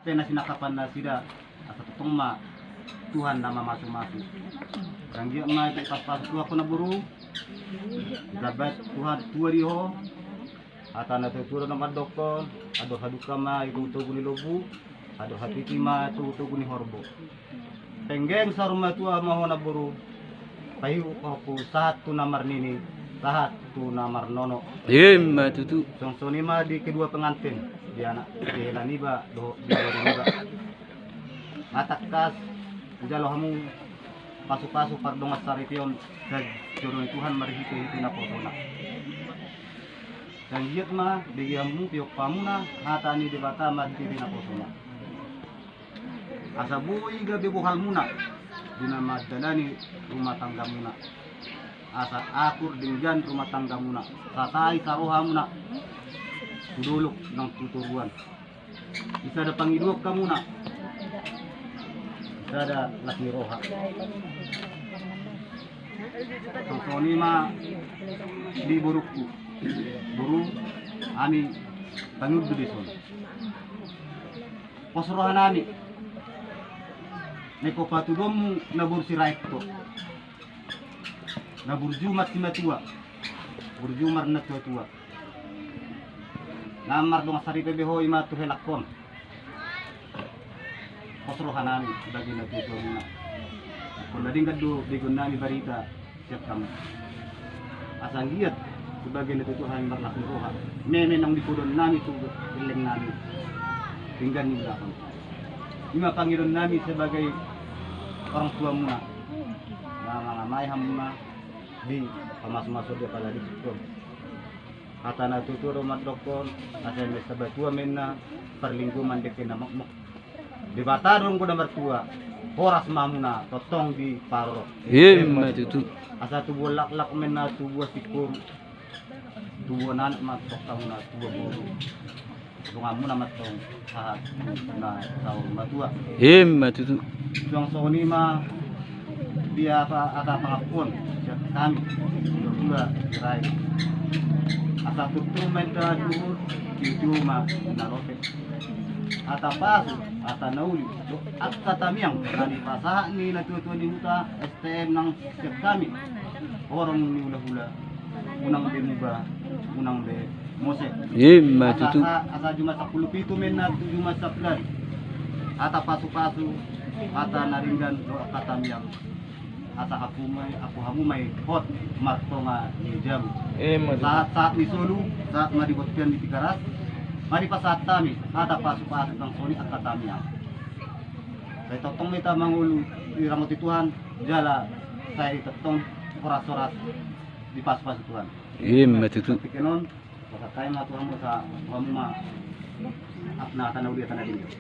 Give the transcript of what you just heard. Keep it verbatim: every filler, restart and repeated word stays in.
pe na sinangkapan nasida, asa tongtong ma Tuhan na mamasumasu. Sai anggiat ma dipasupasu Tuhan ho na boru, gabe Tuhan tua di ho. Hata na tuatua do na mandokkon, andor hadungka ma i togutogu ni lombu, andor hatiti ma togutogu ni horbo. Penggeng saur matua ma ho na boru, paihuthu sahat tu na marnini, sahat tu na marnono. Ima tutu. Songon i ma di kedua pengantin, di anak, di hela niba dohot di boru niba. Nga tangkas jalo hamu pasupasu pardongan saripeon sian joro ni Tuhan marhitehite naposona. Sai anggiat ma dibege hamu, dipahomuna hata ni Debata marhitehite naposona. Asa boi gabe bohalmuna di na mandalani rumah tanggamuna. Asa akur denggan rumah tanggamuna, satai saroha hamuna tu dolok nang tu toruan. Di sada pangidoan hamuna, di sada las ni roha. Songon i ma di borungku. Boru, hami pangidoan dison. Pos roha nami, naeng hupatuduhonmu na boru Sirait ho, na burju marsimatua, burju marnatuatua. Na mardongan saripe be ho i ma tu helangkon. Pos roha nami sebagai natuatuamuna. Pola denggan do begeon nami barita sian hamu. Asa anggiat sebagai natuatua hami marlas ni roha, meme naung dipodohon nami tu gelleng nami, denggan ni ulaon. I ma pangidoan nami sebagai orang tuamuna, na mangamai hamuna di pamasumasuon di apala di sukon. Hata na tuatua do mandokkon, asa eme sabatua ma inna, parlinggoman dengke na mokmok. Debata do anggo na martua, horas ma hamuna tongtong diparorot. Ima tutu. Asa tubuan laklak ma inna tubuan singkoru, tubuan anak ma tongtong hamuna, tubuan boru. Donganmuna ma tong sahat tu na saur matua. Ima tutu. Suang songon i ma di hata, hata pangakuon sian hami, dua-dua Sirait. Asa tutu ma inna duhut, tutu ma inna rope. Hata pasu, hata na uli, dohot angka tamiang na nipasahat ni natuatua ni huta S T M nang sian hami, horong ni hulahula, unang be muba, unang be mose. Ima tutu. Asa, asa Jumat sampulu pitu ma inna tu Jumat Sabtu. Hata pasupasu, hata na denggan dohot angka tamiang. Asa apu ma i, apu hamu ma i hot martonga ni jabu. Ima tutu. Sahat, sahat ni solu, sahat ma di bontean ni Tigaras, ma dipasahat hami hata pasupasu nang songon i angka tamiang. Sai tongtong ma hita mangolu diramoti Tuhan, jala sai tongtong horas-horas dipasupasu Tuhan. Ima tutu. Sampikon on, pasahat hami ma tu hamu, asa hamu ma, ap-, na hata na uli, hata na denggan.